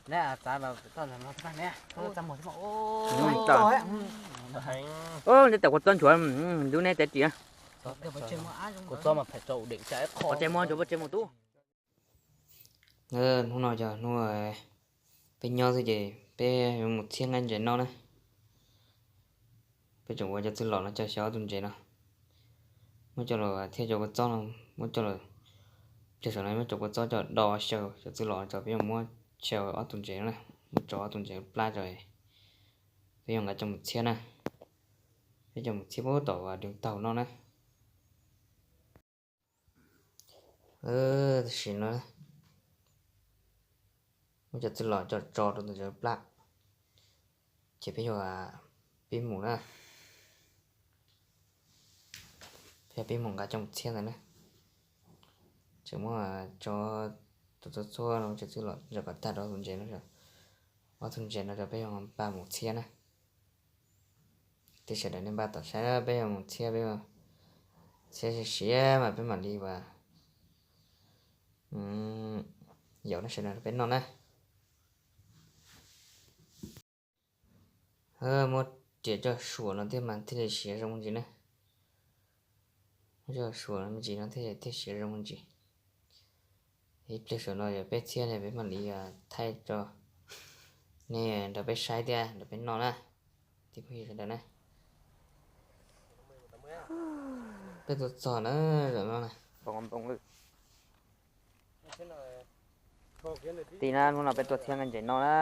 Neb tawm kuv txob nchuav ntub neb tes ris. Kuv txob mas phem tso ua deem, kuv txob mas phem tso ua deem tub. Hnub no yog hnub peb nyob xwb ces peb yuav mus txhiab nqaij ntses noj na. Peb tseem ua cov txwj lom no coj xyaw ob tug ntses no, muab coj los thiab cov kua txob no, muab coj los, pliag saum no muab cov kua txob coj do xyaw cov txwj lom no, peb yuav muab xyaw ob tug ntses no na, muab tso ob tug ntses plab tso, peb yuav nqa coj mus txhiab na. Peb coj mus txhiab puag tom vaj dwg taug no na. Tam sim no muab cov txwj lom coj tso rau ntawm cov plab, ces peb yuav pib mus na. Peb yuav pib mus nqa coj mus txhiab ntawd na. Tseem muab tso tus txhua txhua no, cov txwj lom zom kom tag rau ob tug ntses no, ob tug ntses no rau peb yuav npaj mus txhiab na. Tej sawv daws nej npaj tom saib peb yuav mus txhiab, peb txhiab siav siav mas peb mam li ua yaum nej sawv daws peb noj na. Muab riam coj suam no thiaj mas thiaj li siav zoo ntsis na. Muab coj suam me ntsis no thiaj thiaj siav zoo ntsis. Ib pliag saum no yog peb txhiab ne peb mam li thaij rau nej nrog peb saib thiab nrog peb noj na. Tib phooj ywg sawv daws na, peb tuaj txog na, zaum no na. Ti na, hnub no peb tuaj txhiab nqaij ntses noj na.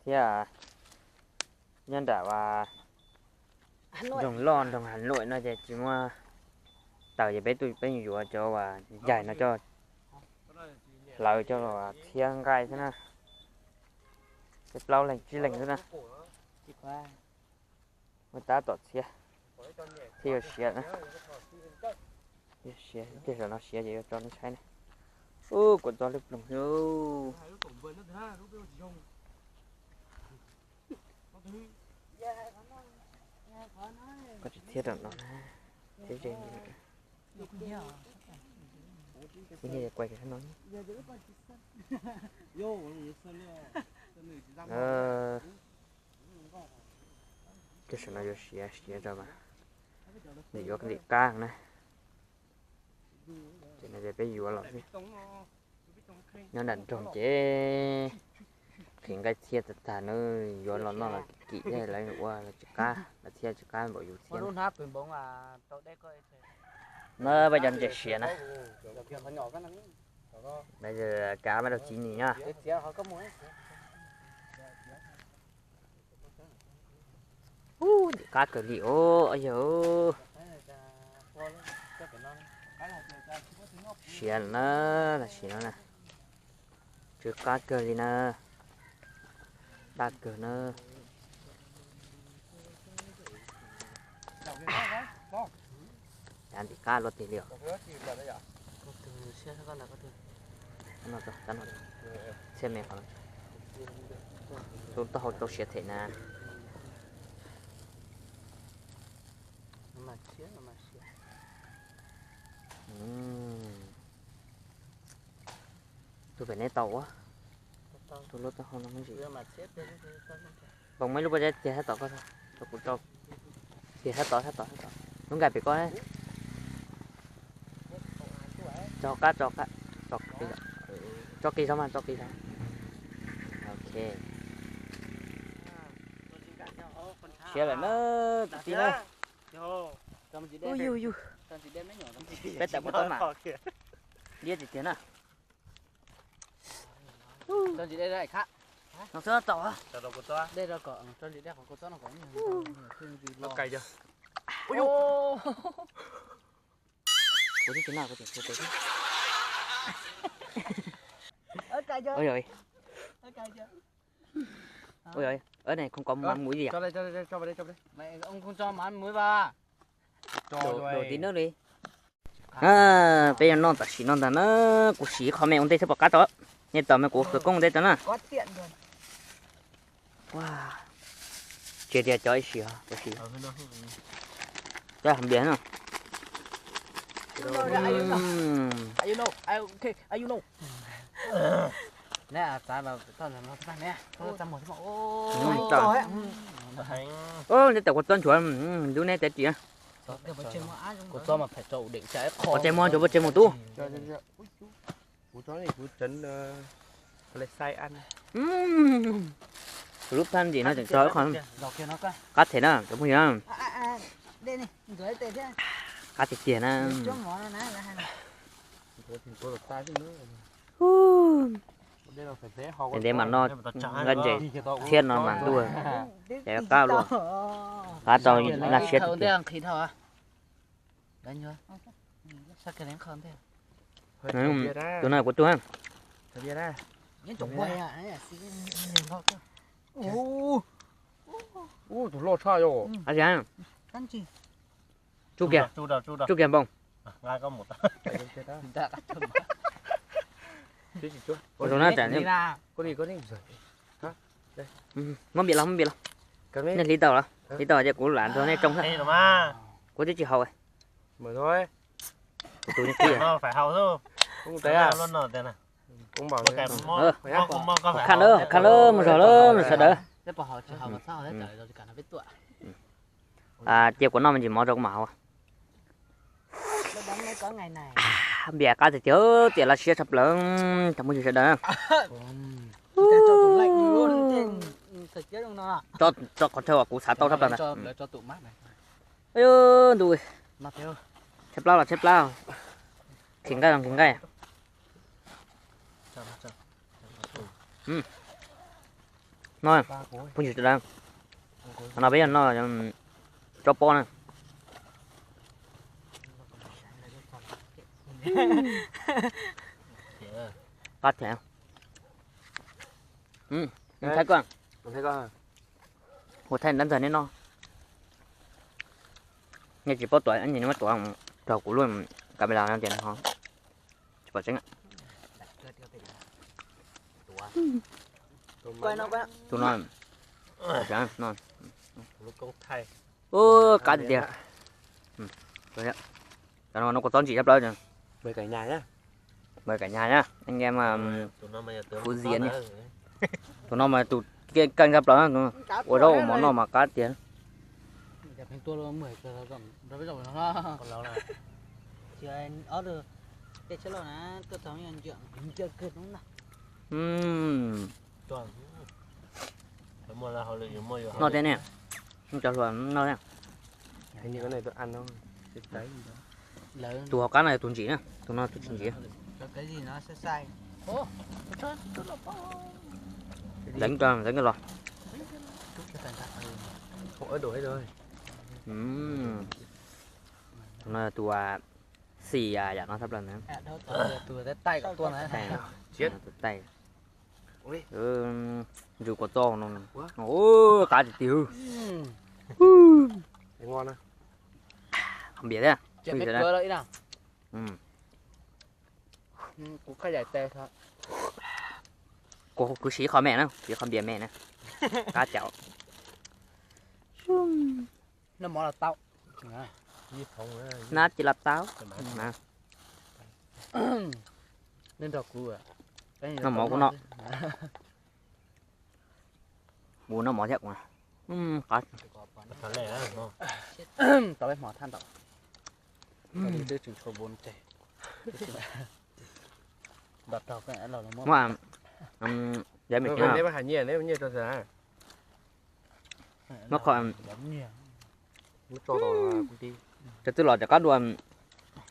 Thiab nyob nram nroog loj nroog Has Luam no ces tsis muaj taws ces peb tuaj peb yuav cov uas ncaig no coj hlawv coj los txhiab nqaij xwb na. Peb plaub leeg tsib leeg xwb na. Muab tab tom txhiab thiab yuav siav na. Yuav siav, tej zaum no siav ces yuav tso nej saib ne. Ub, kuv txog lub ploog xwb. Koj tsis txhiab rau no na, txhiab ze. Kuv niag kuaj no. Tej zaum no yuav siav siav rau mas nws yuav ntim qab na. Ces no ces peb yuav los xwb. Nyob nram nroog ces qhwv nqaij txhiab tag tag na, yuav los noj los kim thiab lawv ua los tsis qab, lawv txhiab tsis qab npaum yus txhiab. Na, peb cov ntses siav na. Kav mas rau txiv nim na. Ub, ntim qab kawg li os, yog siav na, tam sim no na. Tsw qab kawg li na. Daj kawg na. Cav ntim qab luaj tiag li os. Txhiab me qhov no, lub taub hau tau siav them na. Tus pem neb tau ua, tus lub taub hau no me ntsis. Npog muaj ib lub pob zeb tiag sab tod koj, rau kuv tso. Tiag sab tod, sab tod, sab tod. Lub nkaij pem koj. Tso qab, tso qab, tso qis zog mas, tso qis zog. Ok. Siav lawm na, tus tij na. Ub yug yug. Peb tawm puas tau mas. Liab tiag tiag na. Ua ne, không có mắm muối gì à? Mày, ông không cho mắm muối vào à? Đổ, đổ tí nước đi. Peb yuav noj tam sim no ntag na, kuv siv qho me ua ntej thiab pom qab tau. Nej tos me kuv khawv koob ua ntej tau na. Tsis tias cov ib si, cov si, cov hais npias no. Ayuno, ayuno, ayuno. Neb tam kuv txob ntsuav, lub neb tes ris. Kuv txob mus ntsuav pob tsev mus tub. Kuv txob kuv tsev mus lub phab ntsis no tseem tso ib qho. Qab them na cov phooj ywg. Qab tiag tiag na. Ntev ntev mas noj nqaij ntses thiab no mas ntuj, ces qab luaj, qab tau naj siab tiag tiag. Tus no kuv tug. Tus loj tshaj yom. Tsuj kiag, tsuj kiag npoo. Muab npias los, muab npias los. Nej hliv tau los, hliv tau ces kuv lam nrog nej tsoo xwb. Kuv twb tsis haus. Kuv tus nej twb khaj lawm, khaj lawm, mus zog lawm sawv daws. Cia kuv noj me ntsis mov rau kuv mam haus. Npias qab tiag tiag, tiam laj siab tshaj plaws, cov phooj ywg sawv daws. Tso qhov chaw uas kuv xav tau tshaj plaws ntawd. Ntuj, tshaib plab los tshaib plab, nqhis nqaij los nqhis nqaij. No, phooj ywg sawv daws, qhov no peb yog noj tsob pob na. Qab thiab. Thaij koj, kuv thaij dab ntxawg nej noj. Nej tsis paub tuav, nej muab tuav rau kuv lub camera no tias no tsis pom tseeb. Tus no, no, qab tiag tiag. Cov no kuv txob ntsim tshaj plaws. Mời cả nhà nhá, anh em Phú Diễn nhé. Tus no mas tus keej tshaj plaws, ua zaub ua mov noj mas qab tiag. Noj thiab ne, cov hluas noj thiab. Tus hauv qab no yog tus ntsim na, tus no tus tsis ntsim. Deev, deev los. Tus no tus xis yam no tshaj plaws na. Tus taij. Ntsws kua txob no, qab tiag tiag. Qhov npias thiab. Kuv siv qhov me na, siv qhov npias me na. Qab cas. Noj mov los tau. Nab cia los tau. Noj mov kuv no. Kuv noj mov thiab kuv. Tau peb hmo thaj ntau. Twb tseem tshuav npua ntses. Muab, muab qhov, cov twb los cov qab dua.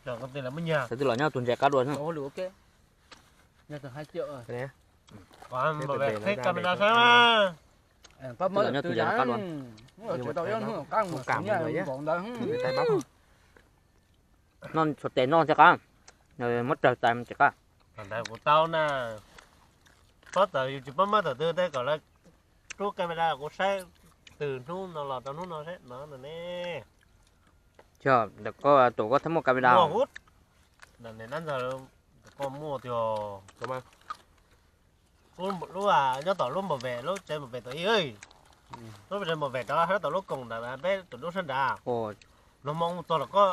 Cov twb los nyob tus ntses qab dua xwb. Twb los nyob tus ntses qab dua. Noj txhua tes noj thiaj qab, muab raws tais tes qab. Ntawd kuv tau na, pob tawm yus tsis paub muab thaum twg tej kom lawv rub camera kuv saib, twg hnub no los rau hnub no seb no ne. Ntawm koj tus koj thiaj muaj camera. Koj muaj tiag. Lub nyob tom lub npau vem, lub tsev npau vem tom ib, lub tsev npau vem rov sab tom lub koos ntawd peb tus lub sab nrad. Los hmo mus txog los koj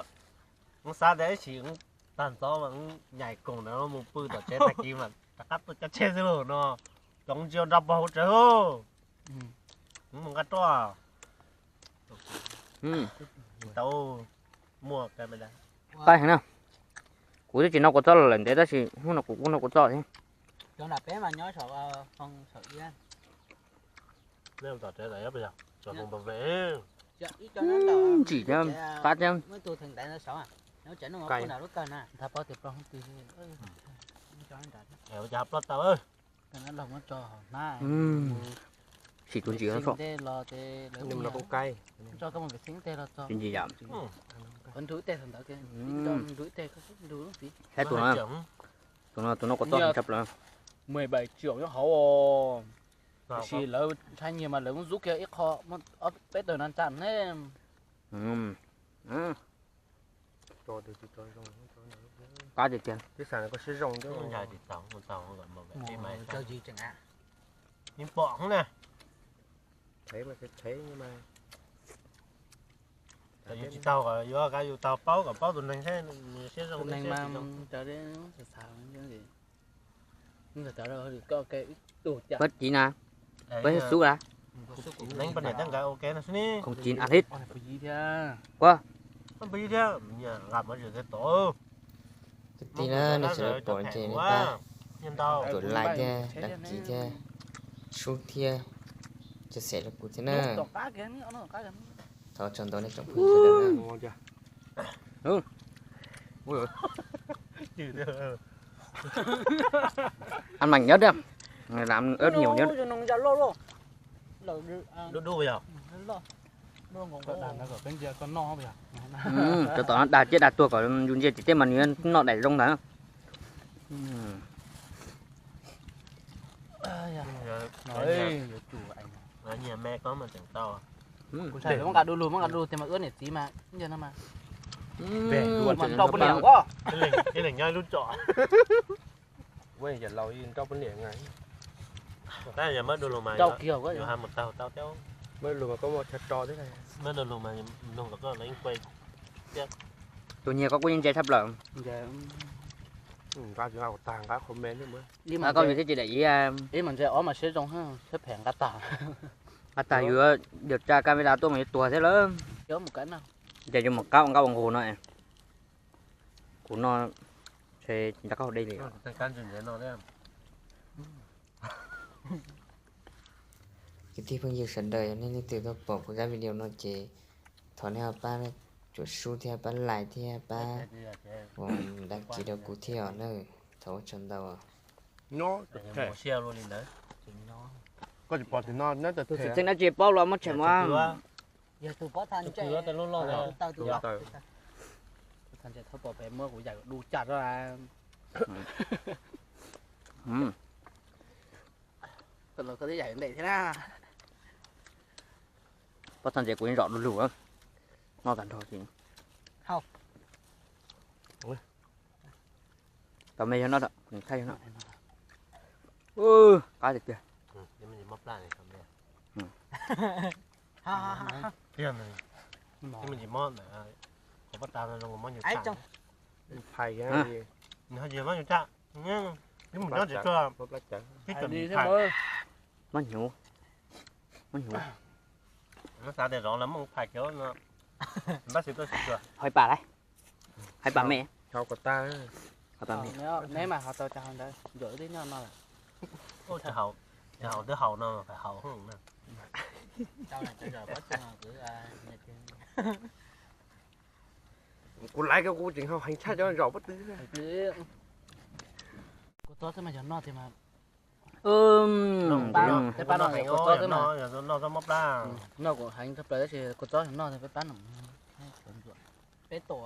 Wb xav tias ib sim wb tag ntxov mas wb nyaim koom ntawd mus pw tom tsev tag kis mas rov qab tuaj cab tsheb xwb lauj no. Cov ntsia nrog pog hauv tsev lauj. Wb mus nqa roj. Tau muaj. Qaib heev na. Kuv twb tsis noj kua txob los lawm ntev tab sis hnub no kuv kuj noj kua txob thiab. Cov nram peb mas nyob saum, saum iab. Ntsim thiab qab thiab. Sim tus ntsim no so. Tus ntsim yom. Saib tus no, tus no kua txob tshaj plaws. Mười bảy triệu nyob hauv. Tiam sis lawv ntshai nyias mas lawv muab zub kiag ib qho, muab ob peb tawg no ntsa ne. Qab tiag tiag. Yeej pom na. Tsis taug kom yuav, yus taug paub kom paub tus neeg thiab, siab zoo tus neeg mas. Pab tiv na, pab xub na. Không chín ăn hết. Ua, pab tiv na, nej sawv daws pom ces nej pab tsuam like thiab đăng ký thiab, sub thiab, chia sẻ rau kuv thiab na. Thov tsaug ntau nej tsoom phooj ywg sawv daws na. Ăn mặn nhất đi. Làm ớt nhiều nhất. Cov tom no dag ciaj dag tuag kom yus ntsia tim tej mas nws noj daim zoo ntag. Muab nqa du lug, muab nqa du lug tias mas ua niam txiv mas no mas. Ib leeg nyob ib lub tsom. Tab yog muab du lug mas yus ho mus taug tau thiab. Muab du lug mas koj muaj chaw tso thiab. Muab du lug mas nug kom koj los yeej kuaj thiab. Tus nyiag koj kuj yeej ntse tshaj plaws. Nqa tsis nqa kuv tag nqa qhov me thiab. Koj yus thiab tsis daim iab. Ib mas ntse ob mas siab zoo, siab phem nqa tag. Nqa tag yus điều tra camera tuaj mas yuav tuag thiab lawm. Ces yus mus qab ua nqaj ua nqug no. Kuv no ntshe tsis nrog koj ua dej li. Kwv tij phooj ywg sawv daws, yog nej leej twg tuaj pom kuv zaj video no ces thov nej ho pab tsuam sub thiab pab like thiab pab đăng ký rau kuv thiab os na. Thov ua tsaug ntau. Tsis paub los muab tshem ua. Yog tus pob txha ntse, tus taw tus taw. Pob txha ntse thaub pom pem muab kuv yam du caj rau. Koj los koj twb yam ntev thiab na. Pob txha ntse kuv yeej zom du lug, noj tag nrho ces. Tau me yog no, thaij yog no. Qab tiag tiag. Phais, nws ho tsis mob nyuj tsa. Mob hnyuv, mob hnyuv. Xav tias zov lawv muaj phais kiag no. Hais pam lawm, hais pam me. Hais pam me. Neb mas ho tau cov hauv ntawd, ncuav wb twb nyob no lawm. Cov hauv twb haus no mas fais haus na. Kuv laiv ko kuv tseem haus heev tshaj cov zom pob tw. Kua txob xwb mas yog noj tiag mas. Peb pab no kua txob xwb mas. Noj kuj heev tshaj plaws tab sis kua txob yog noj peb pab no. Peb tus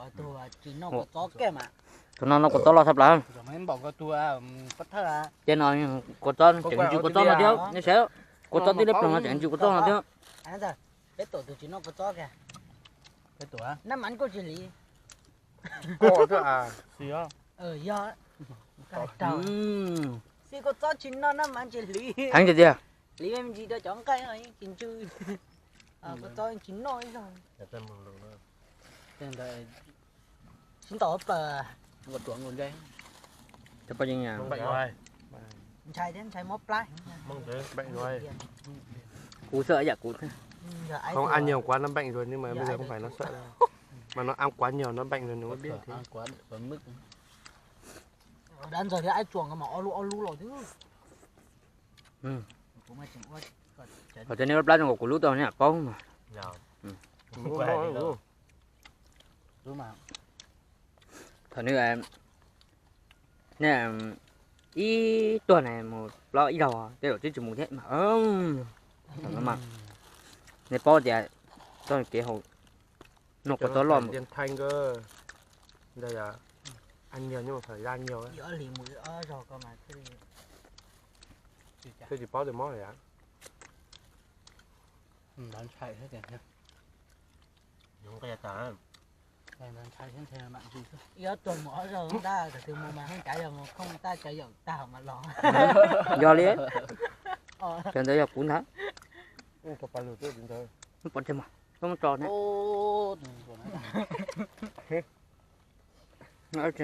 tsis noj kua txob kiag mas. Tus no noj kua txob loj tshaj plaws. Tej no kua txob tseem ntsws kua txob no thiab, nej saib, kua txob tib leb ploog no tseem ntsws kua txob no thiab. Peb tus tus tsis noj kua txob kiag. Peb tus nab mas kuj tsis hliv. Yog, xij kua txob tsis noj nab mas tsis hliv. Heev tiag tiag. Hliv me ntsis rau cov nqaij tsis ntsws. Kua txob tsis noj ib zaug. Tej ntawd Sib ntaus plaws. Ua tuam nkaus ntsej. Cov poj yeej ntshai thiab ntshai mob plab. Kuv xwb yam kuv thiab. Không ăn nhiều quá nó bệnh rồi nhưng mà bây giờ không phải nó sợ đâu. Mà nó ăn quá nhiều nó bệnh rồi nó có thể thế. Dab ntxawg thiab aib tsuas nkawd mas ob lub ob lub los xwb. Thaum twg nej lub plab zoo nkaus kuv lub tau nej paub mas. Thaum nws, nej ib tuag ne mus plaub ib zaug tej zaum twb tsis mus thiab mas. Nej paub tias txoj kev haus no puas tau loj. Ntawd yog ăn nhiều nhưng mà phải ra nhiều. Thiaj tsis paub tias mob lawm. Ib ob tuag mus ob zaug tab sis mus mas yeej cav yog mus khooj tab cav yawm tag mas los. Yog li. Cov ntawd yog kuv ntag. Muab pov tseg mas, muab tso ne. Ntawd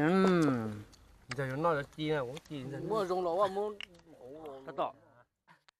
yuav noj yuav ci, muaj zoo los muab. Tab tom